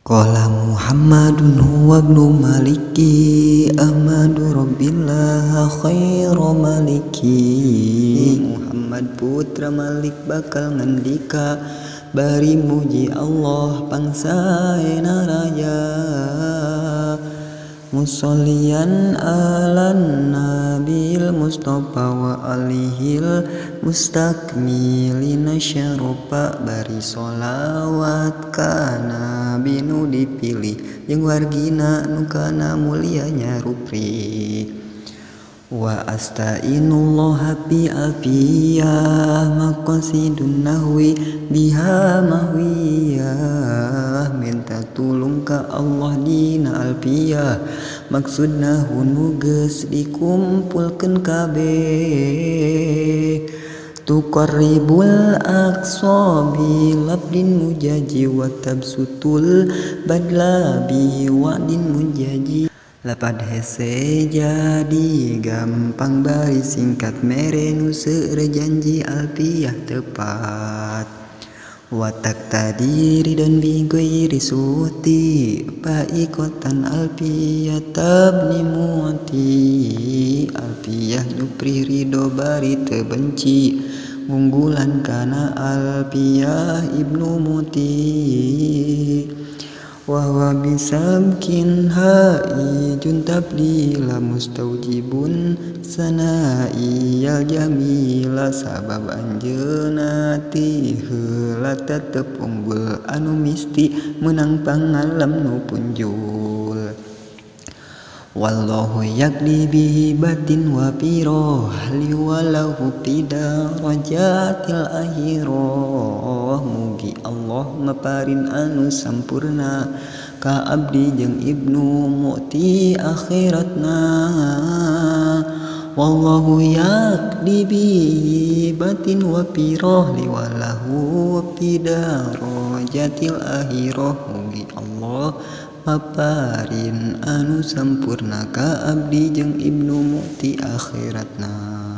Qala Muhammadun huwa ibnu Maliki Ahmadu Rabbillah khairu maliki. Muhammad putra Malik bakal ngendika bari muji Allah pangsaena raja. Musollian alan nabil Mustafa wa alihil mustakmilina syarafa bari sholawat ka nabi nu dipilih jeung wargina nu kana mulia nyarupri. Wa astainullaha bi alfiyah maqasidun nahwi biha mahwiyah. Minta tulung ka Allah dina alfiyah maksudna nu geus dikumpulkeun kabeh. Tuqarribul aqsa bi labdin mujaji wa tabsutul badla bi wa'din mujaji. Lapad hese jadi gampang bari singkat mere nu seueur janji alfiyah tepat. Watak tadiri dan bi ghairi suti paikotan alfiyah tabni muati. Alfiyah nyupri ridho bari teu benci ngunggulan kana alfiyah ibnu muti. Wa bisabkin haijun tabdila mustaujibun sanaiyal jamila. Sabab anjeunna ti heula tetep unggul anu misti meunang pangalem nu punjul. Wallahu yaqdi bihi batin wa piroh liwalahu darajatil akhirah. Mugi Allah maparin anu sampurna ka abdi jeung Ibnu Mu'ti akhiratna. Wallahu yaqdi bihi batin wa piroh liwalahu darajatil akhirah. Mugi Allah maparin anu sampurna ka abdi jeung Ibnu Mu'ti akhiratna.